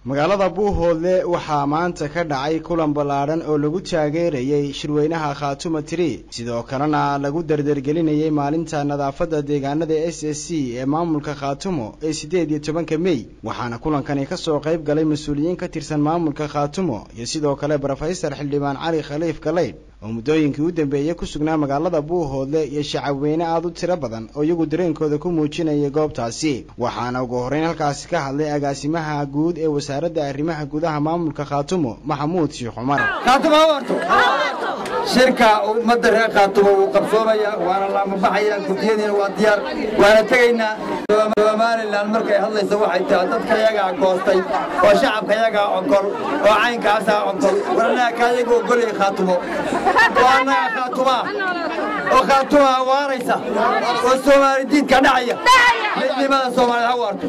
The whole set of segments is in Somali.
Magaalada Buuhoodle waxaa maanta ka dhacay kulan ballaadhan oo lagu taageerayay shirweynaha Khaatuma 3, sidoo kalena lagu dardargelinayay maalinta nadaafadda deegaanada SSC ee maamulka Khaatumo ee 18-ka Mey. Waxaana kulankani ka soo qayb galay mas-uuliyiin ka tirsan maamulka Khaatumo iyo sidoo kale Brofesor Xildhibaan Cali Khaliif Galaydh oo muddooyinkii u dambeeyey ku sugnaa magaalada Buuhoodle iyo shacabweyne aad u tiro badan oo iyagu dareenkooda ku muujinayay goobtaasi. Waxaana ugu horreyn halkaasi ka hadlay agaasimaha guud ee wasaaradda arrimaha gudaha maamulka Khaatumo, Maxamuud Sheekh Cumar. Khaatumo ha warto. Shirka ummadda reer Khaatumo wuu qabsoomaya, waana laamabaxaya, guddiyadiina waa diyaar, waana tegaynaa. Somalilan markay hadlayso waxay tahay dadka yagaa goostay oo shacabka yagaa ogol oo caynkaasaa ogol. War annaga kaayaga ogolaya Khaatumo, oo annaga Khaatumaa oo Khaatumaa waaraysa oo Soomaali diidka dhacaya. Midnimada Soomaalida ha waarto.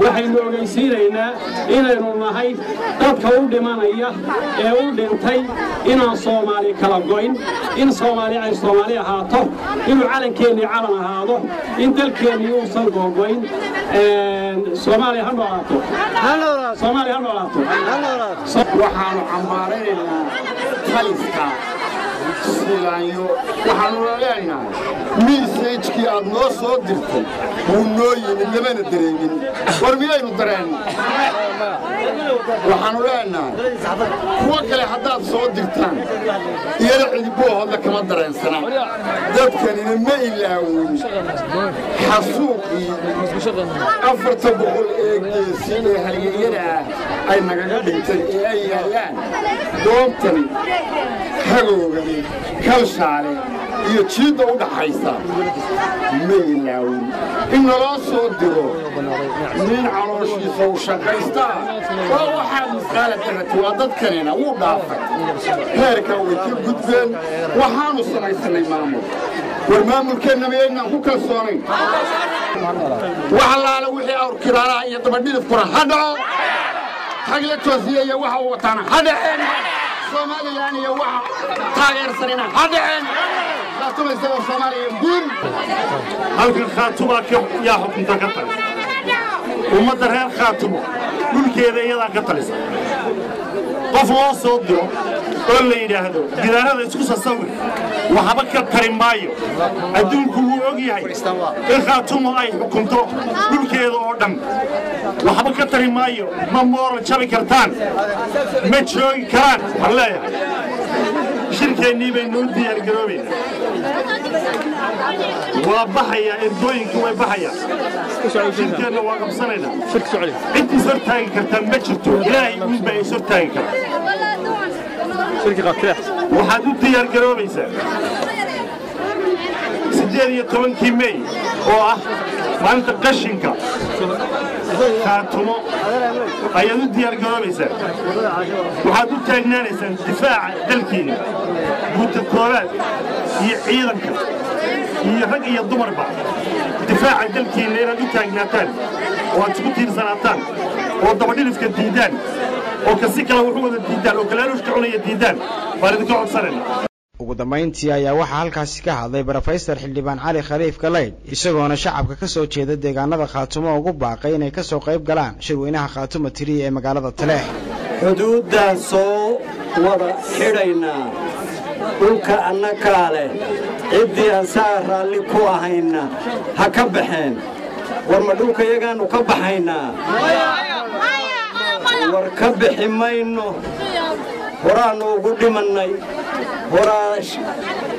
Waxaynu ogeysiinaynaa inaynu nahay dadka u dhimanaya ee u dhintay inaan Soomaali kala goyn, in Soomaali ay Soomaali ahaato, inuu calankeenii calan ahaado, in dalkeennii uusan googoyn. Soomaaliya ha noolaato, Soomaaliya ha noolaato. Waxaannu cambaaraynaynaa taliska Siilaanyo. Waxaannu leenahay message-kii aad noo soo dirtay wuu noo yimid, lamana dareemin. War miyaynu dareenna? Waxaannu leenahay kuwo kale haddaad soo dirtaan iyada cidibuuhoodla kama dareensana. Dadkanina ma ilaawin xasuuqii 400 ee geesi ee halyeeyada ah ay nagaga dhintay ee ay yaallaan goobtan hagoogani, Kalshaale iyo jiidda u dhaxaysa. Ma ilaawin in naloo soo diro nin calooshiisa u shaqaystaa. Waa waxaa misqaala darati waa dadkanina wuu dhaafay heerkaa, way ka gudbeen. Waxaanu samaysanay maamul. War maamulkeenna miyaynaan ku kalsoonayn? Wax allaale wixii awrkiraalaha iyo dabadhilifkuna ha dhaco, Xagle Toosiye iyo waxa uu wataana ha dhaceen, Somalilan iyo waxa taageersanina ha dhaceen. Khaatuma isagoo Soomaaliya guul. Halkan Khaatumaa yaa xukunta ka talisa. Ummadda reer Khaatumo dhulkeeda iyadaa ka talisa. Qof loo soo diro oo la yidhaahdo gidaarada isku sasawir waxba ka tari maayo. Adduunku wuu og yahay in Khaatumo ay xukunto dhulkeeda oo dhan. Waxba ka tari maayo, ma mooral jabi kartaan, ma joogi karaan. Waxaan leeyahay shirkeennii baynu u diyaargaroobaynaa. Waa baxayaa, ergooyinka way baxayaan, shirkeenna waa qabsanaynaa. Cid is hortaagi kartaa ma jirto, Ilaahay uunbaa is hortaagi kara. Waxaad u diyaargaroobaysaa 18-kii Mey oo ah maalinta qashinka Khaatumo ayaad u diyaargaroobaysaa. Waxaad u taagnaanaysaan difaaca dalkiina, guuta koowaad iyo ciidanka iyo rag iyo dumarba. Difaaca dalkiinna inaad u taagnaataan oo aad isku tiirsanaataan oo dabadhilifka diiddaan oo kasi kale wuxu wada diiddaan oo kalaaluushka cunaya diiddaan baan idinka codsanayna. Ugu dambayntii ayaa waxaa halkaasi ka hadlay Brofesor Xildhibaan Cali Khaliif Galaydh, isagoona shacabka ka soo jeeda deegaanada Khaatumo ugu baaqay inay ka soo qayb galaan shirweynaha Khaatuma 3 ee magaalada Taleex. Xuduuddaan soo wada xidhaynaa, dhulka annagaa leh, ciddii aan saa raalli ku ahayna ha ka baxeen. War ma dhulka yagaannu ka baxaynaa? War ka bixi mayno. Horaannu ugu dhimannay, horaa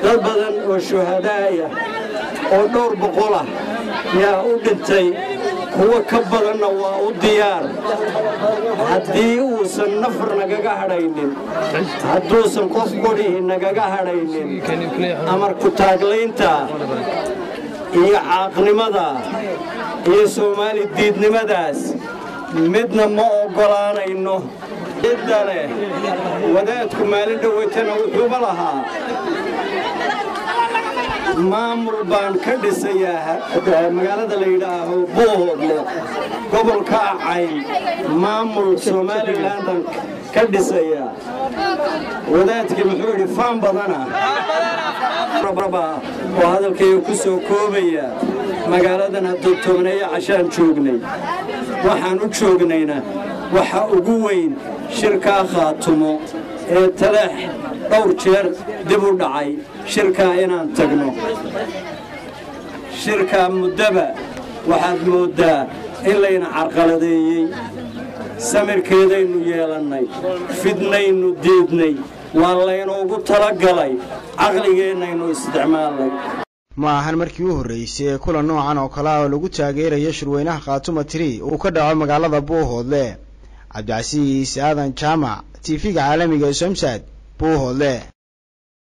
dad badan oo shuhadaaya oo dhowr boqolah yaa u dhintay, kuwo ka badanna waa u diyaar. Haddii uusan nafar nagaga hadhaynin, hadduusan qof qodhihi nagaga hadhaynin, amar ku-taaglaynta iyo caaqnimada iyo Soomaali diidnimadaas midna ma oggolaanayno. Cidda leh wadaadku maalin dhoweytana wuxuuba lahaa maamul baan ka dhisayaa magaalada la yidhaaho Buuhoodle, gobolka Cayn, maamul Somalilandan ka dhisayaa. Wadaadkii muxuu yidhi? Faan badana oo hadalkayga ku soo koobaya. Magaaladan hadduu 10 cashaan joognay, waxaan u joognayna Waxa ugu weyn shirkaa Khaatumo ee Taleex dhowr jeer dib u dhacay, shirkaa inaan tagno. Shirkaa muddaba waxaad mooddaa in layna carqaladeeyey. Samirkeedaynu yeelannay, fidnaynu diidnay, waa laynoogu talagalay, caqligeennaynu isticmaalnay. Ma ahan markii u horreysay ee kulan noocan oo kale ah oo lagu taageerayo shirweynaha Khaatuma Tiri uu ka dhaco magaalada Buuhoodle. Cabdicasiis Aadan Jaamac, TV-ga caalamiga ee Somsad, Buuhoodle.